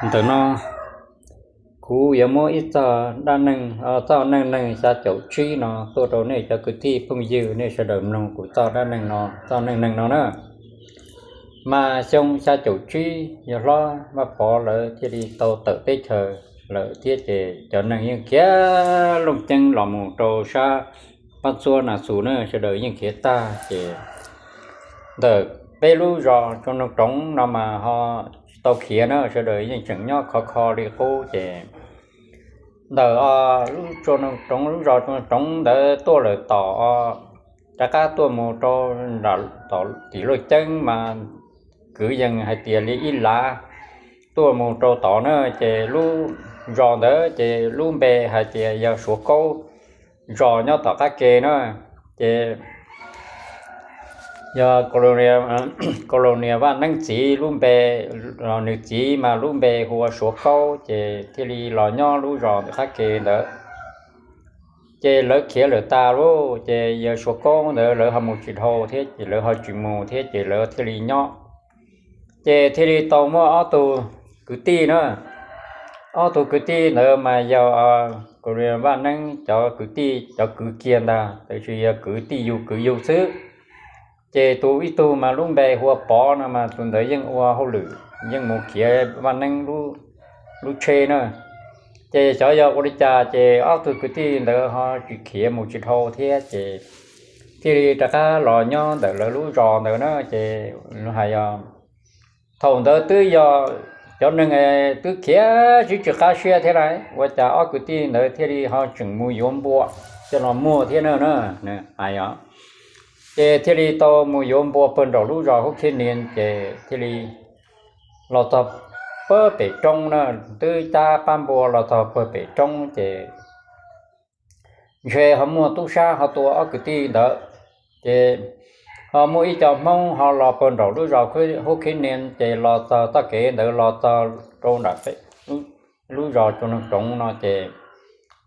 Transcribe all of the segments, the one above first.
Ntawm no kuv yuav muab ib txoj dab neeg, txoj neej neeg xya caum tsib no tuaj rau nej cov kwv tij phooj ywg nej sawv daws mloog kuv txoj dab neeg no, txoj neej neeg no na. Mas xyoo xya caum tsib yawg hlob Vaj Pov lawv thiaj li tau tawm teb chaws lawm thiab ces cov neeg yeej khiav looj ceeb los mus rau sab Pab Txuab Nas Xus na, sawv daws yeej khiav tag ces ntawm peb lub zos Tsua Noog Roov no mas ho tsis tau khiav na, sawv daws yeej tseem nyob khov kho li qub ces ntawm lub Tsua Noog Roov, lub zos Tsua Noog Roov ntawd tuaj lawm tom, rov qab tuaj mus rau nram tim Luj Ceeb mas kwv yees hais tias li ib lav tuaj mus rau tod na, ces lub zos ntawd ces lub npe hais tias yog Suav Kaub, zos nyob tom qab ke na, ces yog Colonia Vaj Neeb txiv lub npe, nws txiv mas lub npe hu ua Suav Kaub ces thiaj li los nyob lub zos ntawm qab ke ntawd. Ces lawv khiav lawm tas lawm ces yawg Suav Kaub ntawd lawv ho mus tsis dhau thiab ces lawv ho tsis mus thiab ces lawv thiaj li nyob. Ces thiaj li tau muaj ob tug kwv tij na, ob tug kwv tij ntawd mas yog Colonia Vaj Neeb cov kwv tij, cov kwv kiag ntag, tiam sis yog kwv tij yug kwv yug xwb. Ces tus ib tug mas lub npe hu ua Pov no mas tus ntawd yeej ua hauj lwm, yeej mus khiav Vaj Neeb lub tsheb na. Ces xyov yog ua li cas ces ob tug kwv tij ntawd ho tsis khiav mus tsis dhau thiab ces thiaj li rov qab los nyob ntawm lawv lub zos ntawd na. Ces hais yog thaum ntawd twb yog cov neeg twb khiav sib tsis qab siab thiab lauj, ua cas ob kwv tij ntawd thiaj li ho tseem mus yuav npua coj los muag thiab na. Ces thiaj li tau mus yuav npua pawg nraum lub zos Hub Khib Nias ces thiaj li los txog pawg pem roob na, twb cab pab npua los txog pawg pem roob ces ntshe ho muaj tub sab ho tua ob kwv tij ntawd. Ces ho muaj ib co Hmoob ho los pawg nraum lub zos Hub Khib Nias ces los txog txoj kev ntawd los txog rau nram lub zos Tsua Noog Roov no ces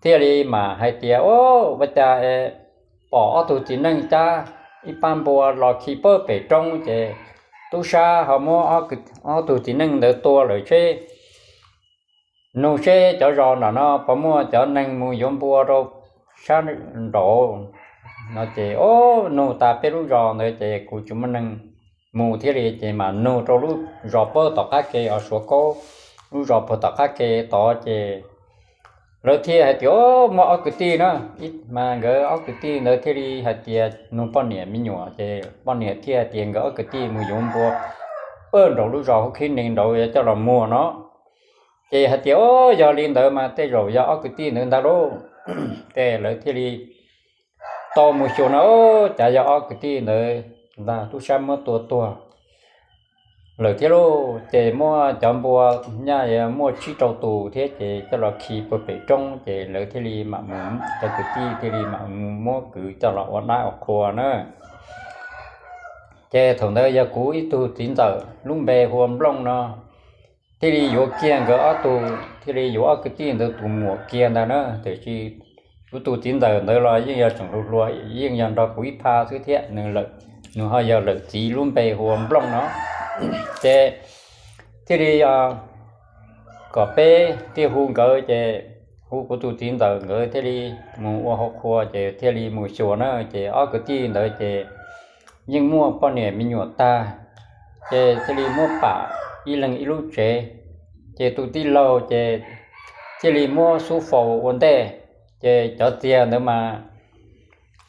thiaj li mam hais tias, Ua cas pom ob tug txiv neej cab ib pab npua los khi pawg pem roob ces tub sab ho muab ob tug txiv neej ntawd tua lawm seb nug seb cov zos nram no puas muaj cov neeg mus yuav npua rau sab nraud no ces, o, nug tas peb lub zos ntawd ces kuv tsis muaj neeg mus thiab li ces mam nug rau lub zos pawg tom qab ke os, Suav Kaub lub zos pawg tom qab ke tod ces lawv thiaj hais tias, O, muaj ob kwv tij na. Mas nkawd ob kwv tij ntawd thiaj li hais tias nug poj niam me nyuam ces poj niam thiaj hais tias nkawd ob kwv tij mus yuav npua pawg nraum lub zos Hub Khib Nias nraud yuav coj los muag no. Ces hais tias, O, yog li ntawd mas tej zaum yog ob kwv tij ntawd ntag lauj. Ces lawv thiaj li tau mus xyuas no, o, cas yog ob kwv tij ntawd ntag, tub sab muab tua tuag lawm thiab lauj. Ces muaj cov npua nyaj muaj tsib rau tus thiab ces coj los khi pawg pem roob ces lawv thiaj li mam mus, cov kwv tij thiaj li mam mus muab kwv coj los ua dab ua qhua na. Ces thaum ntawd yog kuv ib tug txiv ntxawm lub npe hu ua Nplooj no thiaj li yuav kiag nkawd ob tug, thiaj li yuav ob kwv tij ntawd tus muam kiag ntag na. Tiam sis kuv tus txiv ntxawm ntawd los yeej yog tseem hluas hluas, yeej yog nrog kuv ib pha xwb thiab, nws ho yog lawm txiv lub npe hu ua Nplooj no. Ces thiaj li kom peb thiaj hu nkawd ces hu kuv tus txiv ntxawm nkawd thiaj li mus ua hauv qhua ces thiaj li mus xyuas na. Ces ob kwv tij ntawd ces yeej muaj poj niam me nyuam tag, ces thiaj li muab pam ib leeg ib lub tsev. Ces tus tij laug ces thiaj li muab xub faus ua ntej. Ces cov txiag ntawd mas,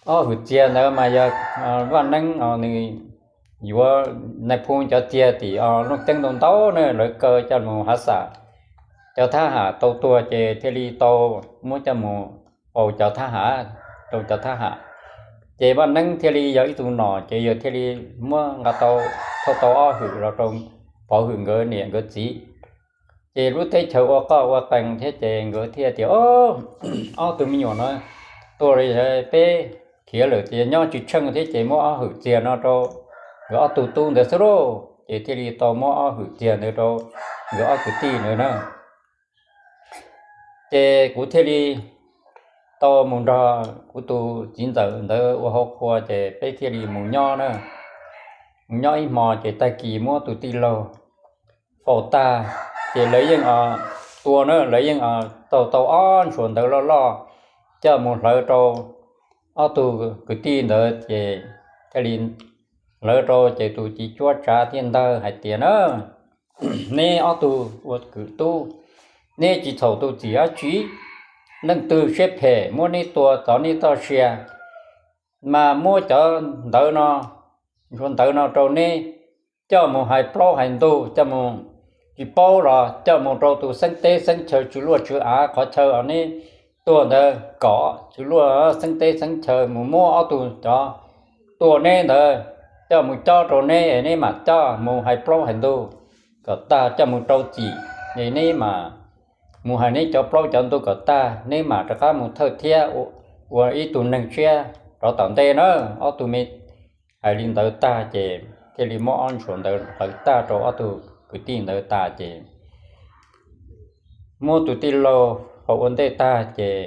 ob hwm txiag ntawd mas yog Vaj Neeb nws yuav nais phoo cov txiag tim Looj Ceeb ntau ntau na, lawv kaw coj mus hav xam, cov thab ham tau tuag ces thiaj li tau muab coj mus faus cov thab ham, rau cov thab ham. Ces Vaj Neeb thiaj li yog ib tug nom ces yawg thiaj li muab nqa tau, thauj tau ob hwm los rau Pov Hwm nkawd niam nkawd txiv. Ces lub teb chaws ua qoj ua qees thiab ces nkawd thiaj tias, O, ob tug me nyuam no tuag li, peb khiav lawm ces nyob tsis tsheej thiab ces muab ob hwm txiag no rau nkawd ob tug tub ntawd xwb lauj. Ces thiaj li tau muab ob hwm txiag ntawd rau nkawd ob kwv tij ntawd na. Ces kuv thiaj li tau mus nrog kuv tus txiv ntxawm ntawd ua hauv qhua ces peb thiaj li mus nyob na. Mus nyob ib hmo ces tag kis muab tus tij laug faus tag, Ces lawv yeej tua na, lawv yeej tau tau ob ntsuas ntawd loj loj coj mus hlawv rau ob tug kwv tij ntawd ces thiaj li hlawv rau ces tus txiv cuab tsav thiaj ntawd hais tias na, neb ob tug ua kwv tub, neb tsis txhaum tus txim dab tsi, leej twg siab phem muab neb tua txov neb txoj sia, mas muab cov ntawv no, ntawv no rau neb coj mus hais plaub hais ntug, coj mus, tsis paub los coj mus rau tus xeeb teb xeeb chaw tsw luaj tsw av qhov chaw uas neb tuag ntawd kom tsw luaj xeeb teb xeeb chaw mus muab ob tug cov tua neb ntawd coj mus cob rau neb, neb mam coj mus hais plaub hais ntug kom tag coj mus rau txim, neb mam mus hais neb cov plaub cov ntug kom tag, neb mam rov qab mus thawj thiab ua ib tug neeg tshiab rov tom ntej na. Ob tug me hais li ntawd tag ces thiaj li muab ob ntsuas ntawd hlawv tag rau ob tug kwv tij ntawd tas ces muab tus tij laug faus ua ntej tag ces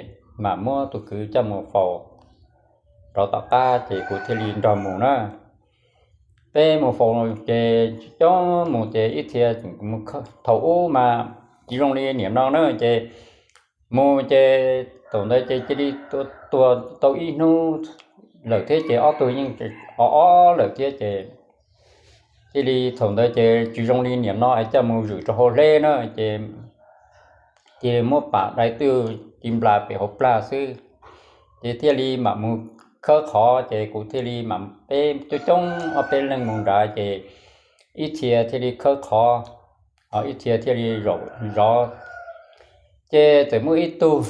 mam muab tus kwv coj mus faus rov tom qab ces kuv thiaj li nrog mus na. Peb mus faus ces coob mus ces ib txhia, thaum ub mas tsis zoo li niam no na ces mus ces thaum ntawd ces cia li tua tau ib hnub lawm thiab ces ob tug yeej ob ob lawm thiab ces cia li thaum ntawd ces tsis zoo li niam no es coj mus zwm rau hauv hleb na ces cia li muab pam dai twj ci nplas pem hauv plag xwb. Ces thiaj li mam mus khawb qhov ces kuv thiaj li mam, peb coob coob ob peb leeg mus nrad ces ib txhia thiaj li khawb qhov, ib txhia thiaj li zaum zov. Ces txawm muaj ib tug,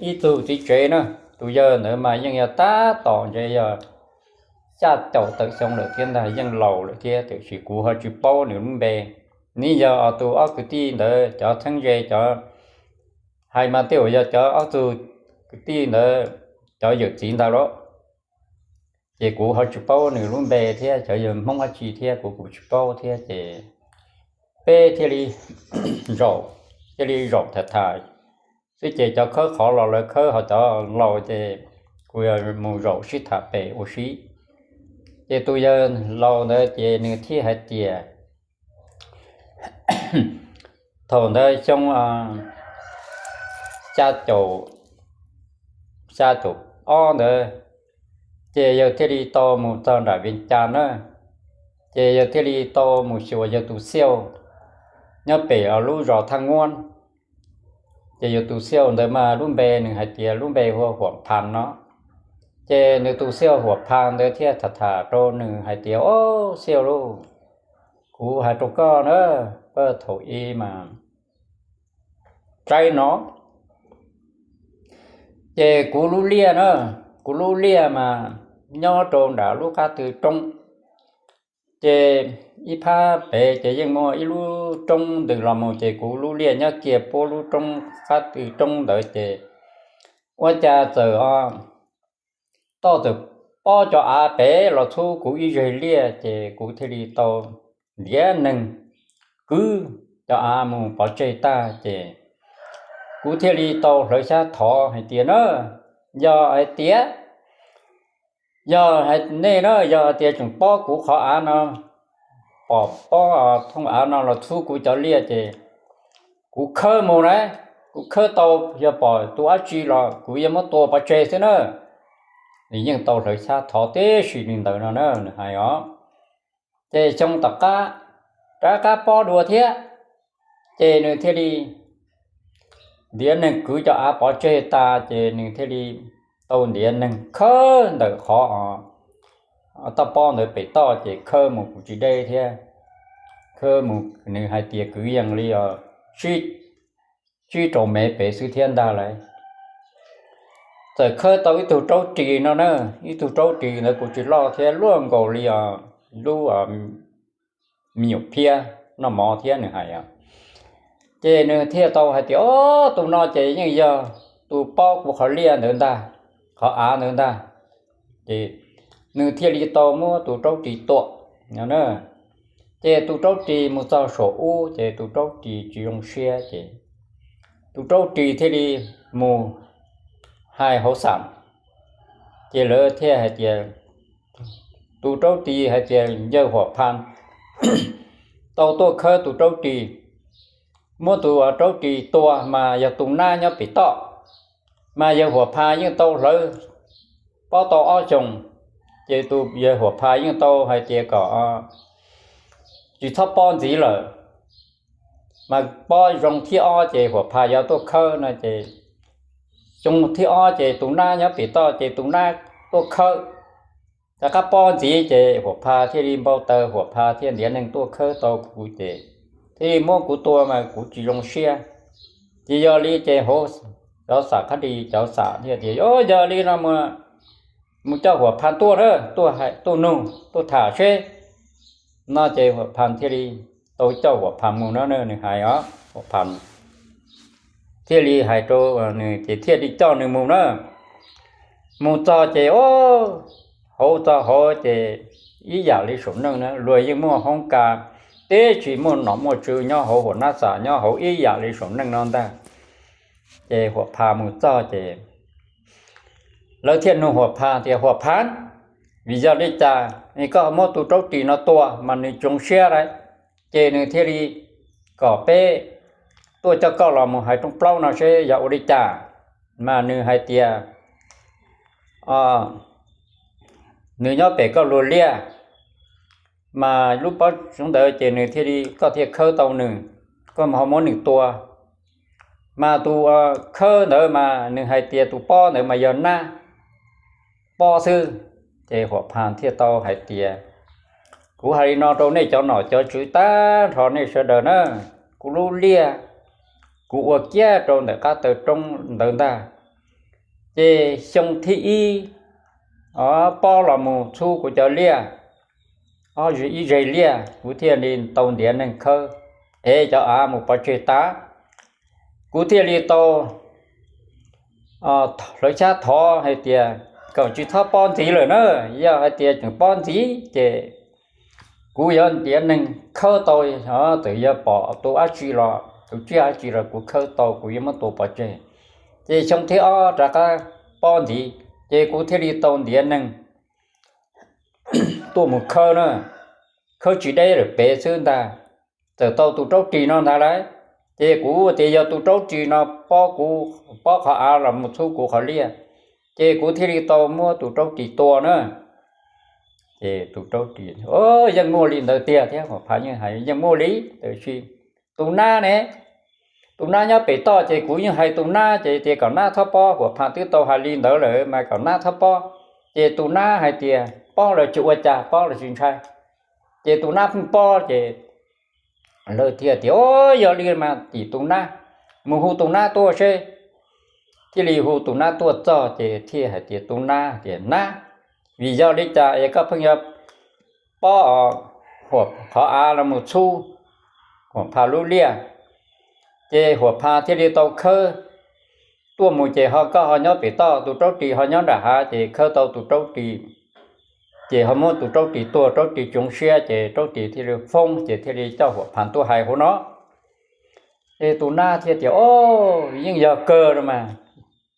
ib tug txiv tsev na, tus yawg ntawd mas yeej yog tab tom ntshe yog xya caum tawm xyoo lawm thiab ntag, yeej laus lawm thiab tiam sis kuv ho tsis paub nws lub npe. Nws yog tus ob kwv tij ntawd cov txheeb ze cov, hais mas tej zaum yog cov ob tug kwv tij ntawd cov yawm txiv ntag lauj. Ces kuv ho tsis paub nws lub npe thiab cov yog Hmoob dab tsi thiab kuv kuv tsis paub thiab ces peb thiaj li zaum, thiaj li zaum tham tham xwb ces cov khawb qhov los lawv khawb ho cov laus ces kuv yog mus zaum sib tham pem ua si. Ces tus yawg laus ntawd ces nws thiaj hais tias thaum ntawd xyoo xya caum, xya caum ob ntawd ces yawg thiaj li tau mus txog nram Vias Cas na, ces yawg thiaj li tau mus xyuas yawg tus xiauj nyob pem lub zos Thaj Nguab. Ces yawg tus xiauj ntawd mas lub npe nws hais tias lub npe hu ua Huam Phas no. Ces nws tus xiauj Huam Phas ntawd thiaj tham tham rau nws hais tias, Au xiauj lauj, kuv hais rau koj na, koj thaum i mas tsaib no ces kuv lub liaj na, kuv lub liaj mas nyob rau nram lub qab tw roob. Ces ib phab pem ces yeej muaj ib lub roob ntws los mus ces kuv lub liaj nyob kiag puab lub roob, qab tw roob ntawd ces ua cas txawm toj txawm pob cov av pem los txhub kuv ib zeg liaj ces kuv thiaj li tau ntiav neeg kwv cov av mus pov tseg tag ces kuv thiaj li tau hlawv xyab thov hais tias na, yog hais tias, yog nej na, yog hais tias tseem pob kuv qhov av no, pom pob thooj av no los txhub kuv cov liaj ces kuv khawb mus na, kuv khawb tau, yog pom tus dab tsi los kuv yuav muab tua pov tseg xwb na. Nws yeej tau hlawv xyab thov tib si li ntawd no na nws hais os. Ces xyoo tom qab rov qab pob dua thiab, ces nws thiaj li ntiav neeg kwv cov av pov tseg tas ces nws thiaj li tau ntiav neeg khawb ntawm qhov toj pob ntawd pem toj ces khawb mus kuv tsis deb thiab. Khawb mus nws hais tias kwv yees li os, tsib rau mev pem xwb thiab ntag lauj. Txawm khawb tau ib tug raub ris no na, ib tug raub ris ntawd kuv tsis loj thiab, luaj nkaus li os lub me nyuam phiab noj mov thiab nws hais os. Ces nws thiaj tau hais tias, Au, tus no ces yeej yog tus pob kuv qhov liaj ntawd ntag, qhov av ntawd ntag. Ces nws thiaj li tau muab tus raub ris tua. Ces tus raub ris mus txog saum ub ces tus raub ris tsis zoo siab ces tus raub ris thiaj li mus hais hauv xam, ces lawv thiaj hais tias, tus raub ris hais tias yawg Huam Phas tau tuaj khawb tus raub ris, muab tus raub ris tua mas yog tus nab nyob pem toj. Mas yawg Huam Phas yeej tau hlawv pob tau ob xyoos, ces tus yawg Huam Phas yeej tau hais tias kom tsis txhob pob ntxiv lawm. Mas pob zoo thib ob ces Huam Phas yuav tuaj khawb no ces, xyoo thib ob ces tus nab nyob pem toj ces tus nab tuaj khawb. Rov qab pob ntxiv ces Huam Phas thiaj li npau taws, Huam Phas thiaj ntiav neeg tuaj khawb tau kuv ces thiaj li muab kuv tua mas kuv tsis zoo siab. Ces yog li ces hauv cov xam qab dis cov xam thiaj tias, Yog li no mus coj Huam Phas tuaj na, tuaj nug tuaj tham seb. No ces Huam Phas thiaj li tau coj Huam Phas mus no, nws hais os, Huam Phas thiaj li hais rau nws ces thiaj li coj nws mus na. Mus txog ces hauv txog hauv ces ib yam li saum neej na, luag yeej muaj hoob kas, tib tsis muaj nom muaj tswv nyob hauv Huam Nab Xam nyob hauv ib yam li saum neej no ntag. Ces Huam Phas mus txog ces lawv thiaj nug Huam Phas tias, Huam Phas, vim yog li cas koj muab tus raub ris no tua mas nws tsis zoo siab lawm? Ces nws thiaj li kom peb tuaj coj koj los mus hais rooj plaub no seb yog ua li cas. Mas nws hais tias nws nyob pem koj luag liaj, mas lub pob tsuv ntawd ces nws thiaj li, koj thiaj khawb tau nws, koj ho muab nws tua. Mas tus khawb ntawd mas nws hais tias tus pob ntawd mas yog nab pob xwb. Ces Huam Phas thiaj tau hais tias, Kuv hais li no rau nej cov nom cov tswv tag nrho nej sawv daws na, kuv lub liaj kuv ua kiag rau ntawm qab taw roob ntawd ntag. Ces xyoo thib ib pob los mus txhub kuv cov liaj, ob ib zeg liaj kuv thiaj li tau ntiav neeg khawb, ev cov av mus pov tseg tas. Kuv thiaj li tau hlawv xyab thov hais tias kom tsis txhob pob ntxiv lawm na, yog hais tias tseem pob ntxiv ces kuv yuav ntiav neeg khawb tau, txawm yog pom tus dab tsi los tus tsiaj dab tsi los kuv khawb tau kuv yuav muab tua pov tseg. Ces xyoo thib ob rov qab pob ntxiv ces kuv thiaj li tau ntiav neeg tuaj mus khawb na, khawb tsis deb lawm pem xwb ntag, txawm tau tus raub ris no ntag lauj. Ces kuv tias yog tus raub ris no pob kuv, pob qhov av los mus txhub kuv qhov liaj, ces kuv thiaj li tau muab tus raub ris tua na. Ces tus raub ris, Yeej muaj li ntawd tiag thiab, Huam Phas yeej hais yeej muaj li, tab sis tus nab ne, tus nab nyob pem toj ces kuv yeej hais tus nab ces tias kom nab txhob pob, Huam Phas twb tau hais li ntawd lawm mas kom nab txhob pob. Ces tus nab hais tias pob los tsis ua cas, pob los tsis ntshai. Ces tus nab pheej pob ces lawv thiaj tias, Yog li mas tim tus nab, mus hu tus nab tuaj seb. Thiaj li hu tus nab tuaj txog ces thiaj hais tias, Tus nab, tias nab, vim yog li cas es koj pheej yuav pob qhov av los mus txhub Huam Phas lub liaj? Ces Huam Phas thiaj li tau khawb tuaj mus ces ho koj ho nyob pem toj, tus raub ris ho nyob nram hav, ces khawb tau tus raub ris, ces ho muab tus raub ris tua, raub ris tsis zoo siab ces raub ris thiaj li foob ces thiaj li coj Huam Phas tuaj hais hauv no. Ces tus nab thiaj tias, Au, yeej yog kawg no mas,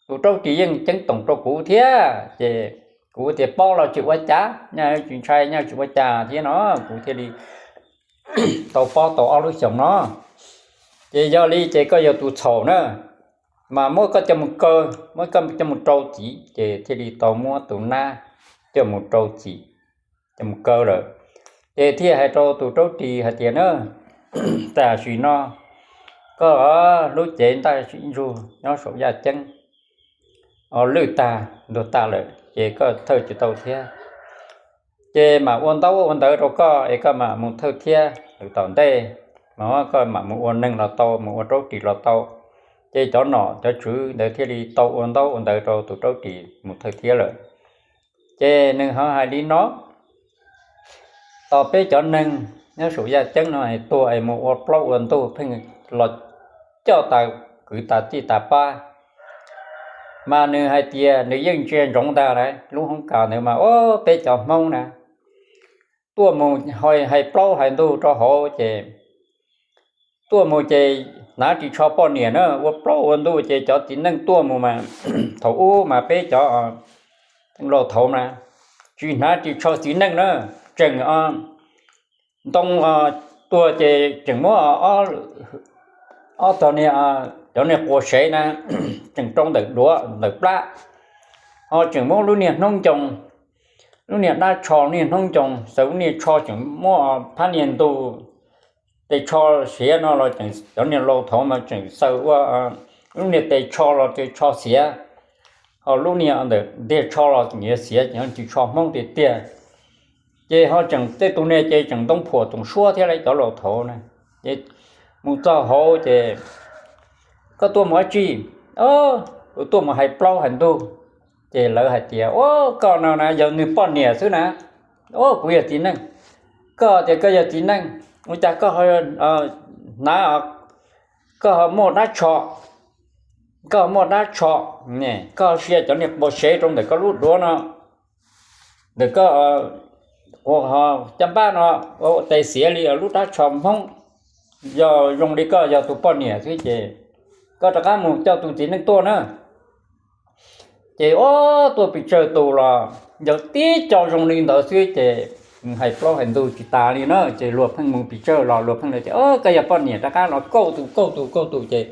tus raub ris yeej ceeb toom rau kuv thiab, ces kuv tias pob los tsis ua cas, nyaj tsis ntshai, nyaj tsis ua cas thiab no, kuv thiaj li tau pob tau ob lub xyoos no. Ces yog li ces koj yog tus txhaum na, mas muab koj coj mus kaw, muab koj coj mus rau txim. Ces thiaj li tau muab tus nab coj mus rau txim, coj mus kaw lawm. Ces thiaj hais rau tus raub ris hais tias na, Tam sim no koj lub cev ntaj ntsug nyob saum yaj ceeb lwj tag ntuag tag lawm ces koj thawj tsis tau thiab. Ces mam ua ntaub ua ntawv rau koj es koj mam mus thawj thiab lwm tom ntej, mas koj mam mus ua neeg los tau, mus ua raub ris los tau. Ces cov nom cov tswv ntawd thiaj li tau ua ntaub ua ntawv rau tus raub ris mus thawj thiab lawm. Ces nws ho hais li no, Tos peb cov neeg nyob saum yaj ceeb no tuag es mus ua plaub ua ntug pheej los coj tas kwv tas tij tas pab. Mas nws hais tias nws yeej ntsia ntsoov ntag lauj, lub hoob kas ntawd mas, Au, peb cov Hmoob na tuaj mus hais plaub hais ntug rau hauv ces tuaj mus ces hnav ris tsho poj niam na, ua plaub ua ntug ces cov txiv neej tuaj mus mas, thaum ub mas peb cov laus thaud na tsis hnav ris tsho txiv neej na, tseem ntoo tuag ces tseem muab ob ob tog niag, cov niag quas sev na, tseem rau ntawm duav ntawm plab, ho tseem muab lub niag hnoob ncoo, lub niag dab tsho niag hnoob ncoo, xaws lub niag tsho tseem muab phab niag ntug tes tsho siav no los cov niag laus thaud mas tseem xaws ua lub niag tes tsho los tes tsho xiav, ho lub niag ntawm ntiag tsho los tseem yuav xiav ces tis tsho Hmoob tiag tiag. Ces ho tseem tej tus niag ces tseem ntoo phuam toom suab thiab li cov laus thaud na. Ces mus txog hauv ces, koj tuaj mus ua dab tsi? Kuv tuaj mus hais plaub hais ntug. Ces lawv hais tias, o, koj no na yog nws poj niam xwb na. O, kuv yog txiv neej. Koj tias koj yog txiv neej, ua cas koj hnav, koj ho muaj dab tsho, koj muaj dab tsho, koj sia cov niag quas sev rau ntawm koj lub duav no, ntawm koj caj npab no, ua tes xiav li lub dab tsho Hmoob. Yog zoo li koj yog tus poj niam xwb ces koj rov qab mus coj tus txiv neej tuaj na. Ces o, tuaj pes tsawg tus los yog tib co zoo li ntawd xwb ces hais plaub hais ntug tsis tas li na. Ces luag pheej mus pes tsawg los luag pheej li tias, o, koj yog poj niam, rov qab los kauj tus kauj tus kauj tus ces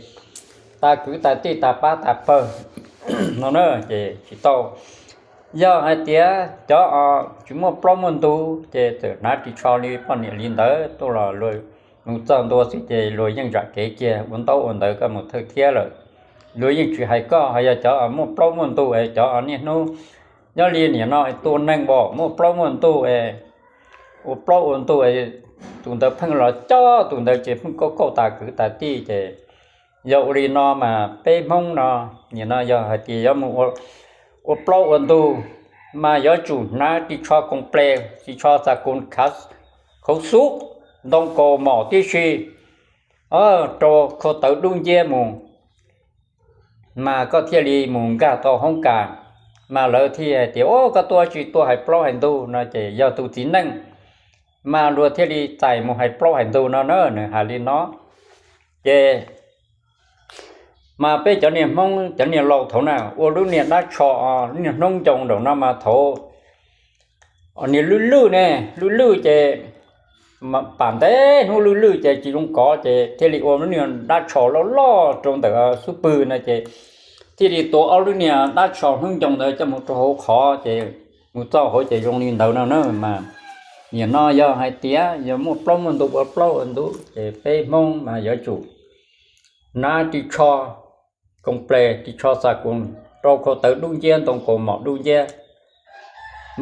tas kwv tas tij tas pab tas pawg no na. Ces tsis tau, yog hais tias cov tsis muaj plaub muaj ntug ces txawm hnav ris tsho li poj niam li ntawd tuaj los luag mus txog ntua xwb ces luag yeej zam kev kiag ua ntaub ua ntawv koj mus thawj thiab lawm. Luag yeej tsis hais koj. Ho yog cov muaj plaub muaj ntug es cov niaj hnub nyob li nim no tua neeg npaum muaj plaub muaj ntug es ua plaub ua ntug, tus ntawd pheej los coj tus ntawd ces pheej kauj kauj tas kwv tas tij ces yog ua li no mas peb Hmoob no, nim no yog hais tias yuav mus ua plaub ua ntug mas yuav tsum hnav ris tsho koom ples, ris tsho xa koos khav, khauv xub, ntoo kaus mom tib si, rau khau tawv dub nciab mus, mas koj thiaj li mus nkag tau hoob kas. Mas lawv thiaj hais tias, o, koj tuaj tsis tuaj hais plaub hais ntug no ces yog tus txiv neej, mas luag thiaj li txais mus hais plaub hais ntug no na, nws hais li no. Ces mas peb cov niag Hmoob cov niag laus thaud na ua lub niag dab tsho, lub niag hnoob ncoo nraum no mas thaud niag lwj lwj ne, lwj lwj ces pam ntev hnub lwj lwj ces tsis zoo kov ces thiaj li ua lub niag dab tsho loj loj rau ntawm xub pwg no ces thiaj li tua ob lub niag dab tsho hnoob ncoo ntawd coj mus rau hauv qhov ces mus txog hauv ces zoo li ntawd no na. Mas nim no yog hais tias yog muaj plaub muaj ntug ua plaub ua ntug ces peb Hmoob mas yuav tsum hnav ris tsho koom ples, ris tsho xa koos, rau khau tawv dub nciab, ntoo kaus mom dub nciab,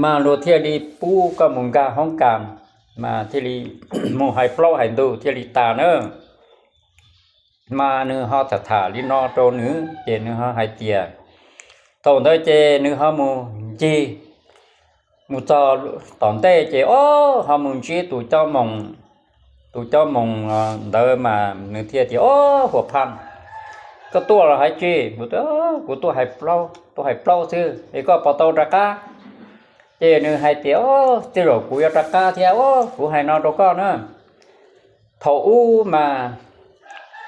mas luag thiaj li pub koj mus nkag hoob kas, mas thiaj li mus hais plaub hais ntug thiaj li tas na. Mas nws ho tham tham li no rau nws ces nws ho hais tias, thaum ntawd ces nws ho mus ncig, mus txog tom ntej ces o, ho mus ntsib tus cob moos, tus cob moos ntawd mas nws thiaj tias, o, huas phaj, koj tuaj los hais tsi? Kuv, kuv tuaj hais plaub, tuaj hais plaub xwb es koj puas tau rov qab? Ces nws hais tias, o, tej zaum kuv yuav rov qab thiab. O, kuv hais no rau koj na, thaum ub mas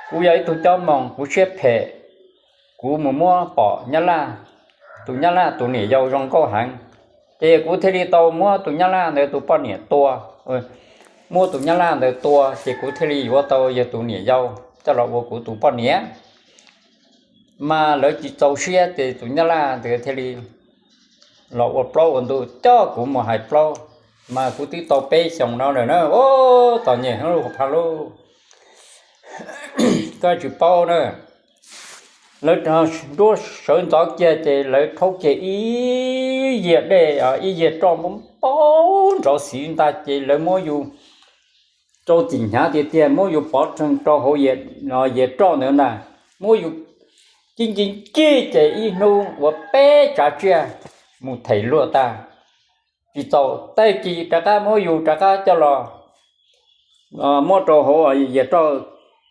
kuv yog ib tug cob moos, kuv siab phem, kuv mus muab pom Nyab Laj, tus Nyab Laj tus niam yau zoo nkauj heev, ces kuv thiaj li tau muab tus Nyab Laj ntawd tus poj niam tua, muab tus Nyab Laj ntawd tua ces kuv thiaj li yuav tau yog tus niam yau coj los ua kuv tus poj niam. Mas lawv tsis txaus siab ces tus Nyab Laj ntawd thiaj li los ua plaub ua ntug coj kuv mus hais plaub, mas kuv twb tau peb xyoos no lawm na. O, txom nyem heev lauj, huas phaj lauj, koj tsis paub na. Lawv nruab sawv ntxov kiag ces lawv rhaub kiag ib yias dej, ib yias roj npau npau nrov xiv ntag ces lawv muab yus rau txim hnyav tiag tiag, muab yus pov rhees rau hauv yias roj ntawd ntag, muab yus cib ncig ncig ces ib hnub ua peb tsav tsiaj mus them luag tag, tsis txaus tag kis rov qab muab yus rov qab coj los muab rau hauv yias roj,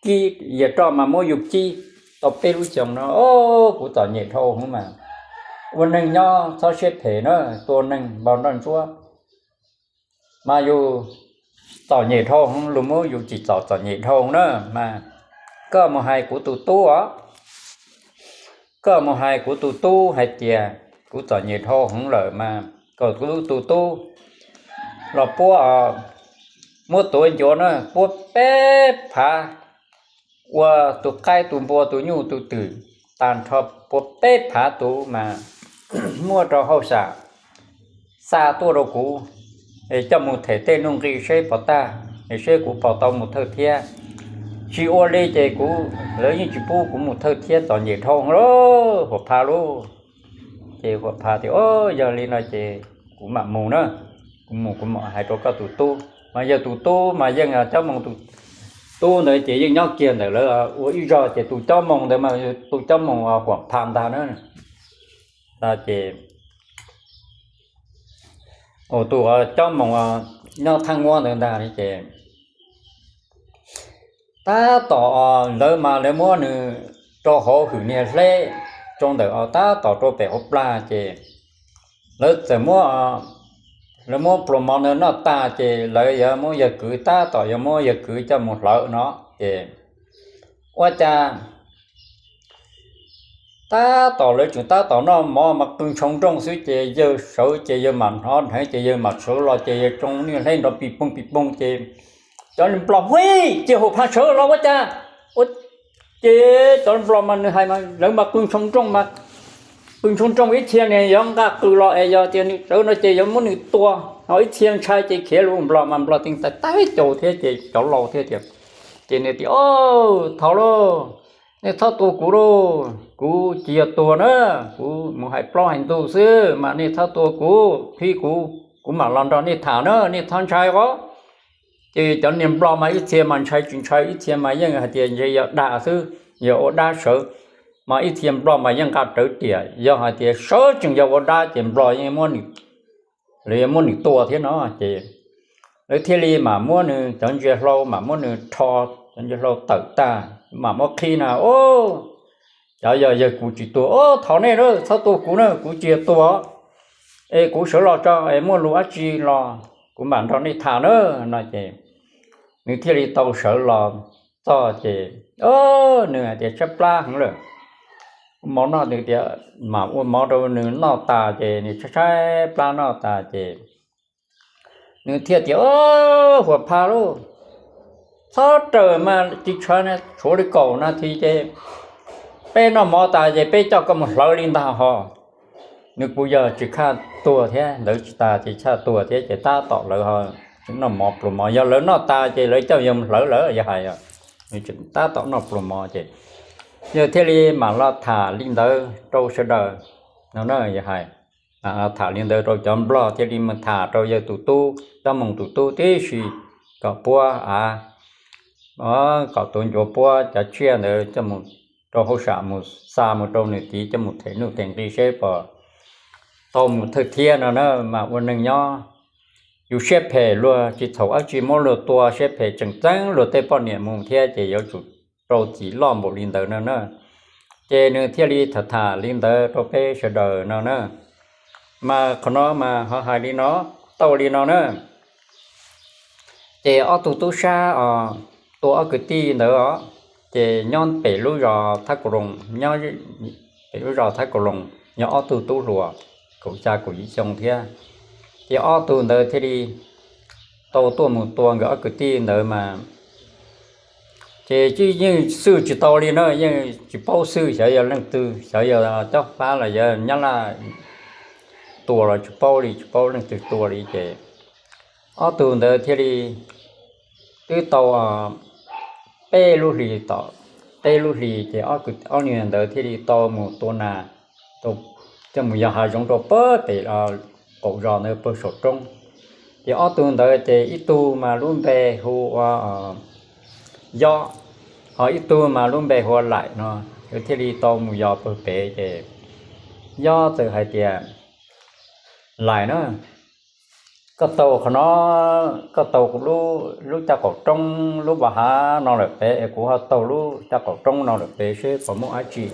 kib yias roj mas muab yus cib tau peb lub xyoos no. O, kuv txom nyem dhau hwv mas. Ua neeg nyob txhob siab phem na, tua neeg npau nroj ntsuab. Mas yus txom nyem dhau hwv, luag muab yus tsim txom txom nyem dhau na. Mas koj mus hais kuv tus tub os, koj mus hais kuv tus tub hais tias kuv txom nyem dhau hwv lawm mas kom kuv tus tub los puab, muab tuav ncuav na, puab peb phav, ua tus qaib tus npua tus nyuj tus twm tag nrho pua peb phav tus mas muab rau hauj sam xa tuaj rau kuv, coj mus them tej nuj nqi seb puas tag, seb kuv puas tau mus thawj thiab. Tsis ua li ces kuv, lawv yeej tsis pub kuv mus thawj thiab, txom nyem dhau lawm Huam Pha lauj. Ces Huam Pha tias, Yog li no ces kuv mam mus na, kuv mus kuv mam hais rau koj tus tub. Mas yog tus tub mas yeej, Cob Moos tus tub ntawd ces yeej nyob kiag ntawm lawv ua ib zog, ces tus Cob Moos ntawd mas tus Cob Moos Huam Pha ntag na. Ces tus Cob Moos nyob Thaj Nguab ntawd ntag ces tab tom lawv mas lawv muab nws rau hauv hwm niag hleb rau ntawm, tab tom rau pem hauv plag ces lawv txawm muab, lawv muab pluas mov ntawd noj tas ces lawv yuav muab yawg kwv, tab tom yuav muab yawg kwv coj mus hlawv no ces ua cas tab tom lawv tseem tab tom noj mov mas qw ntshoo nrooj xwb ces yawg sawv ces yawg mam hnov dheev ces yawg mam sawv los ces yawg tsoo niag hleb nrov pis poog pis poog ces cov nplog, Huij, cia Huam Pha sawv los ua cas? Ces cov nplog mas nws hais mas lawv mas qw ntshoo nrooj mas qw ntshoo nrooj ib txhia nws yuav nqa qw los es yog tias nws sawv no ces yuav muab nws tua, ho ib txhia ntshai ces khiav lus nplog mas nplog tee tais taib caus thiab ces cov laus thiab tias, ces nws tias, Thov lauj, nej txhob tua kuv lauj, kuv tsis yog tuag na, kuv mus hais plaub hais ntug xwb mas nej txhob tua kuv, thib kuv, kuv mam los nrog nej tham na, nej txhob ntshai os. Ces cov niag nplog mas ib txhia mas ntshai tsis ntshai, ib txhia mas yeej hais tias ntshe yog dag xwb, yog ua dab sawv, mas ib txhia nplog mas yeej nqa rawv riam, yog hais tias sawv tseem yog ua dab ces nplog yeej muab nws, lawv yuav muab nws tua thiab no ces lawv thiaj li mam muab nws cov ntsia hlau, mam muab nws rho cov ntsia hlau tawm tag, mam muab qhib na, Au, cov yog yawg kuv tsis tuag, Au, thov nej na, txhob tua kuv na, kuv tsis yog tuag, es kuv sawv los tso es muaj lus dab tsi los kuv mam nrog nej tham na no ces nws thiaj li tau sawv los txog ces, o, nws hais tias tshaib plab heev lawm, ua mov noj, nws tias mam ua mov rau nws noj tas ces nws tshaib tshaib plab noj tas ces nws thiaj tias, O, Huam Pha lauj, txhob raws mas ris tsho, tshuav li kaum nas this ces peb noj mov tas ces peb coj koj mus hlawv li ntag ho. Nws kuj yog tsis khaj tuag thiab, ntawd tsis tas ces khaj tuag thiab ces tab tom lawv ho noj mov pluas mov, yog lawv noj tas ces lawv coj yawg mus hlawv lawm yog hais, nws tseem tab tom noj pluas mov ces yawg thiaj li mam los tham li ntawd rau sawv daws no na yog hais. Tham li ntawd rau cov nplog thiaj li mus tham rau yawg tus tub, Cob Moos tus tub tib si, kom puab av, kom tuav ncuav puab cov tsiaj ntawd coj mus rau hauj sam mus xa mus rau nws txiv coj mus them nuj them nqi seb puas tau mus thawj thiab no na. Mas ua neeg nyob yus siab phem luag tsis txhaum dab tsi muab luag tua, siab phem tseem txeeb luag tej poj niam mus thiab ces yuav tsum rau txim loj npaum li ntawd no na. Ces nws thiaj li tham tham li ntawd rau peb sawv daws no na. Mas qhov no mas ho hais li no, tau li no na. Ces ob tug tub sab os, tua ob kwv tij ntawd os, ces nyob pem lub zos Thab Kaus Loos, nyob pem lub zos Thab Kaus Loos nyob ob tug tub hluas kaum xya kaum yim xyoo thiab. Ces ob tug ntawd thiaj li tau tuaj mus tua nkawd ob kwv tij ntawd mas ces yeej xwj tsis tau li na, yeej tsis paub xwj, xyov yog leej twg, xyov yog cob fab los yog nyab laj tua los tsis paub li, tsis paub leej twg tua li ces ob tug ntawd thiaj li twb tau peb lub hli tom, peb lub hli ces ob niag ntawd thiaj li tau mus tua nas, coj mus yos hav zoov rau pem qaum zos ntawd pag saum roob. Ces ob tug ntawd ces ib tug mas lub npe hu ua Yob, ho ib tug mas lub npe hu ua Laim no, nkawd thiaj li tau mus yos pag pem ces Yob txawm hais tias, Laim na, koj taug qhov no, koj taug lub caj qaum roob lub vaj hav no lawm pem es kuv ho taug lub caj qaum roob no lawm pem seb puas muaj dab tsi.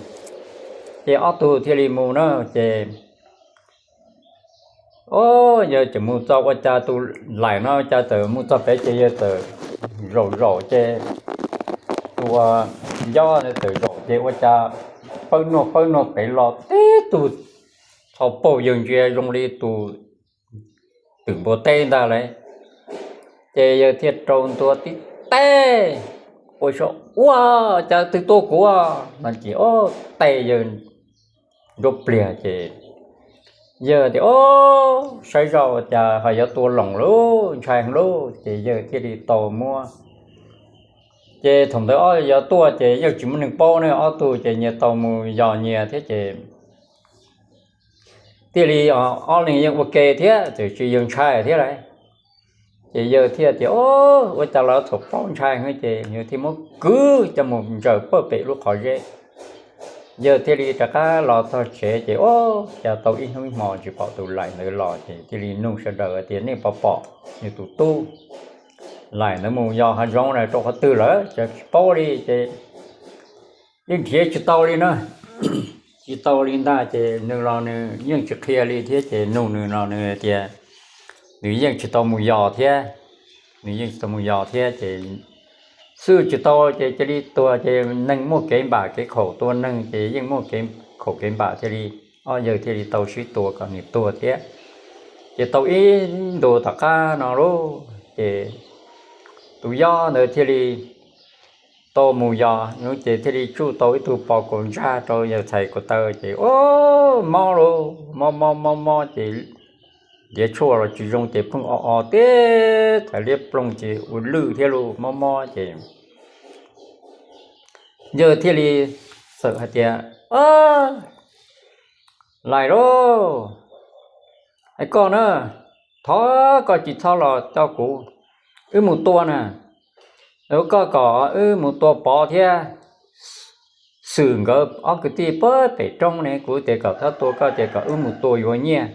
Ces ob tug thiaj li mus na ces, o, yawg tseem mus txog ua cas tus Laim no cas txawm mus txog pem ces yawg txawm zaum zaum ces tus Yob txawm zaum ces ua cas pawg nuag pawg nuag pem los tib tug tho paug yawg ntsia zoo li tus twm npua teb ntag lauj. Ces yawg thiaj rau ntua tib teg, ua Ua, cas twg tua kuv no ces ob tes yawg nruab pliag ces yawg tias, Ob, saib zoj cas ho yuav tua loos lauj, ntshai heev lauj. Ces yawg thiaj li tau muab, ces thaum ntawd ob yuav tuaj ces yawg tsis muaj neeg paub ne, ob tug ces nyias tau mus yos nyias thiab ces thiaj li ob leeg yeej ua ke thiab, tiam sis yawg ntshai thiab lauj. Ces yawg thiaj tias, Ua cas los thaum paub ntshai heev, ces yawg thiaj muab kwv coj mus ntsaws pawg pem lub qhov zeb. Yawg thiaj li rov qab los txog tsev ces ob, cas tau ib hnub ib hmo tsis pom tus Laim ntawd los, ces thiaj li nug sawv daws tias, Nej puas pom nws tus tub Laim ntawd mus yos hav zoov na rau qhov twg lawm? Ces tsis paub li ces yeej nrhiav tsis tau li na. Tsis tau li ntag, ces nws los nws yeej tsis qhia li thiab, ces nug nws los nws tias nws yeej tsis tau mus yos thiab. Nws yeej tsis tau mus yos thiab ces xwb tsis tau, ces cia li tuag, ces neeg muaj kev npam kev khaum tua neeg ces yeej muaj kev khaum kev npam thiaj li, ob yawg thiaj li tau sib tua kom nws tuag thiab. Ces tau ib ntus tom qab no lauj, ces tus yob ntawd thiaj li tau mus yos, ces thiaj li tsuj tau ib tug pos kaus ntsag rau yawg txhais ko taw, ces ob, mob lauj, mob mob mob mob ces ntiav tshuaj los tsis zoo, ces pheej o o tib txhais liab ploog ces ua lwj thiab lauj, mob mob ces yawg thiaj li txawm hais tias, Laim lauj, es koj na, thov koj tsis txhob los coj kuv, wb mus tua na. Koj kom wb mus tua Pov thiab Xwm nkawd ob kwv tij pem roob ne, kuv tias kom txhob tua, koj tias kom wb mus tua yuav nyiaj,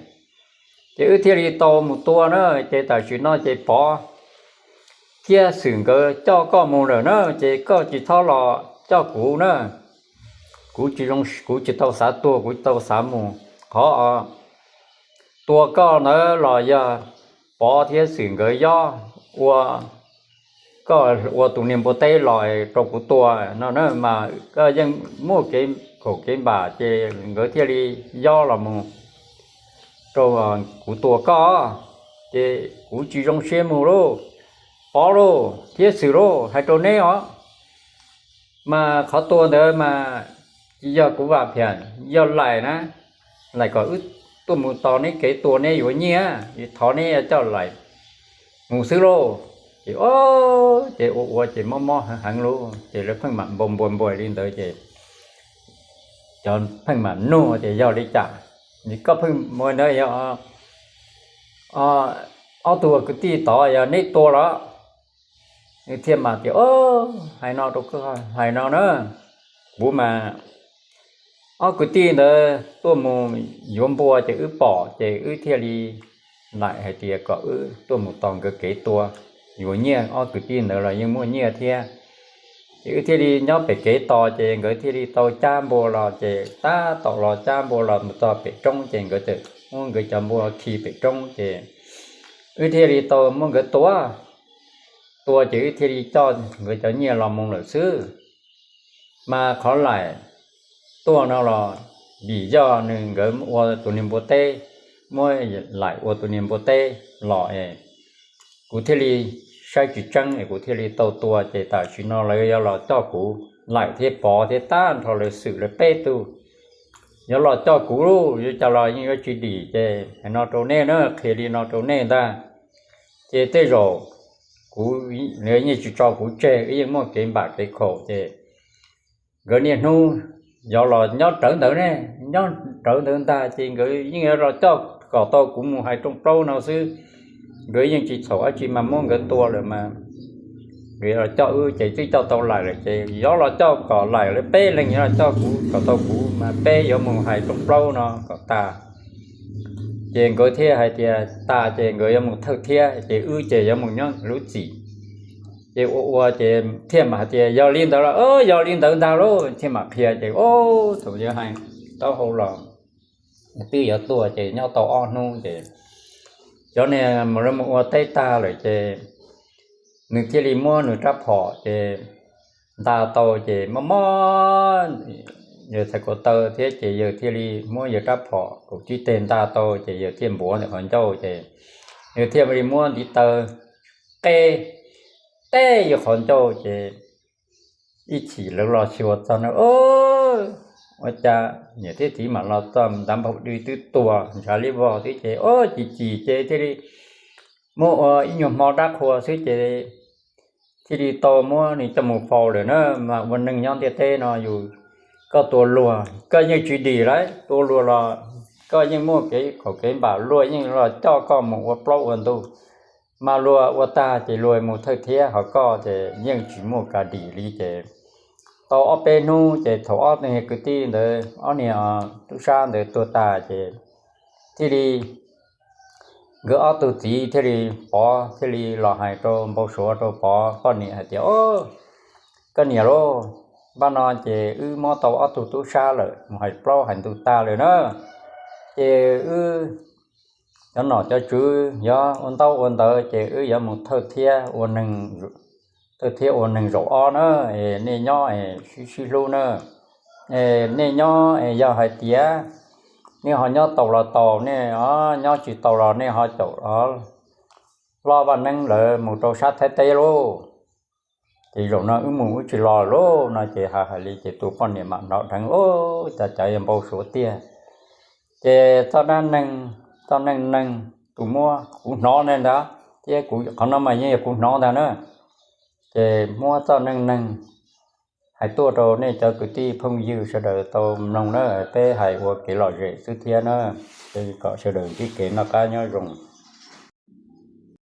ces wb thiaj li tau mus tua na. Ces tam sim no ces Pov thiab Xwm nkawd coj koj mus lawm na, ces koj tsis txhob los coj kuv na. Kuv tsis zoo, kuv tsis tau xav tuag, kuv tsis tau xav mus. Qhov tua koj ntawd los yog Pov thiab Xwm nkawd yob ua, koj ua tus niag npua teb los rau kuv tua no na, mas koj yeej muaj kev khaum kev npam, ces nkawd thiaj li yob los mus rau kuv tua koj, ces kuv tsis zoo siab mus lauj. Pov lauj thiab Xwm lauj, hais rau neb os, mas qhov tua ntawd mas tsis yog kuv vam phiam, yog Laim na. Laim kom wb tuaj mus tos neb kev tua neb yuav nyiaj, thov neb coj Laim mus xwb lauj. Ces ob, ces ua ua ces mob mob heev heev lauj, ces lawv pheej mam npau npau npau li ntawd, ces cov pheej mam nug tias yog li cas, koj pheej mus ntawd yog ob tug kwv tij tod yog neb tua los? Nws thiaj mam tias, hais no rau koj, hais no na, kuv mas ob kwv tij ntawd tuaj mus yuav npua ces wb pom, ces wb thiaj li Laim hais tias kom wb tuaj mus tos nkawd kev tua yuav nyiaj, ob kwv tij ntawd los yeej muaj nyiaj thiab. Ces wb thiaj li nyob pem kev tos, ces nkawd thiaj li tau cab npua los, ces tab tom los cab npua los mus txog pem roob, ces nkawd txawm muab nkawd cov npua khi pem roob, ces wb thiaj li tau muab nkawd tua. Tua ces wb thiaj li coj nkawd cov nyiaj los mus lawm xwb. Mas qhov Laim tuaj no los vim yog nws nkawd ua tus niag npua teb, muab Laim ua tus niag npua teb los es kuv thiaj li saib tsis tseeb es kuv thiaj li tau tua, ces tam sim no lawv yuav los coj kuv, Laim thiab Pov thiab tag nrho lawv Xwm lawv peb tug yuav los coj kuv lauj, yuav cas los yeej yuav tsis dim, ces hais no rau nej na, qhia li no rau nej ntag. Ces tej zaum kuv, lawv yeej tsis tso kuv tseg, wb yeej muaj kev npam kev khaum, ces nkawd niaj hnub yuav los nyob rawv ntawd ne, nyob rawv ntawd ntag, ces nkawd yeej yuav los coj kom tau kuv mus hais rooj plaub no xwb. Nkawd yeej tsis txhaum dab tsi mas muab nkawd tua lawm mas nkawd yuav los coj wb, ces twb coj tau Laim lawm, ces yuav los coj kom Laim lawv peb leeg yuav los coj kuv kom tau kuv mas peb yuav mus hais rooj plaub no kom tas. Ces nkawd thiaj hais tias tas, ces nkawd yuav mus thawj thiab, ces wb ces yuav mus nyob lub txim. Ces ua ua ces thiaj mam hais tias yog li ntawd los, yog li ntawd ntag lauj, thiaj mam qhia. Ces thaum yuav hais taub hau los twb yuav tuaj, ces nyob tau ob hnub ces cov niag mus lawv mus ua teb tag lawm, ces nws thiaj li muab nws rab phom ces nta tau, ces mob mob yawg txhais ko taw thiab, ces yawg thiaj li muab yawg rab phom kaum tsib teg nta tau, ces yawg thiaj npuav ntawm qhov ncauj, ces yawg thiaj li muab ntiv taw qe teb yawg qhov ncauj, ces ib chim lawv los xyuas txog na, ua cas niam thiab txiv mam los txog ntav npaum dw twb tuag ntshav li vog xwb ces, o, chim chim ces thiaj li muab ua ib nyuag hmo dab qhua xwb ces thiaj li tau muab nws coj mus faus lawm na. Mas ua neeg nyob ntiaj teb no yus, koj tua luag koj yeej tsis dim lawm, tua luag los koj yeej muaj kev khaum kev npam, luag yeej los coj koj mus ua plaub ua ntug. Mas luag ua tag ces luag mus thawj thiab, ho koj ces yeej tsis muaj kas dim li ces tau ob peb hnub ces thaum ob tug kwv tij ntawd, ob niag tub sab ntawd tuag tag ces thiaj li nkawd ob tug txiv thiaj li, Pov thiaj li los hais rau npau suav rau Pov poj niam hais tias, O, koj niam lauj, npaj no ces wb muab tau ob tug tub sab lawm mus hais plaub hais ntug tag lawm na, ces wb cov nom cov tswv yuav ua ntaub ua ntawv ces wb yuav mus thawj thiab ua neeg, thawj thiab ua neeg zaum ob na, es nej nyob es sib sib hlub na. Es nej nyob es yog hais tias nej ho nyob tau los tau, nej nyob tsis tau los nej ho caum hlob Vaj Neeb lawv mus rau sab Thaib teb lauj. Ces zaum no wb mus wb tsis los lauj no ces hais hais li ces tus poj niam mam hnov dheev, Ub, cas cov yog npau suav tiag. Ces txoj dab neeg, txoj neej neeg tus muab kuv hnov ne ntag, thiab kuv qhov no mas yeej yog kuv hnov ntag na. Ces muab txoj neej neeg hais tuaj rau nej cov kwv tij phooj ywg sawv daws tau mloog na, peb hais ua kev lom zem xwb thiab na, kom sawv daws ntsib kev noj qab nyob zoo.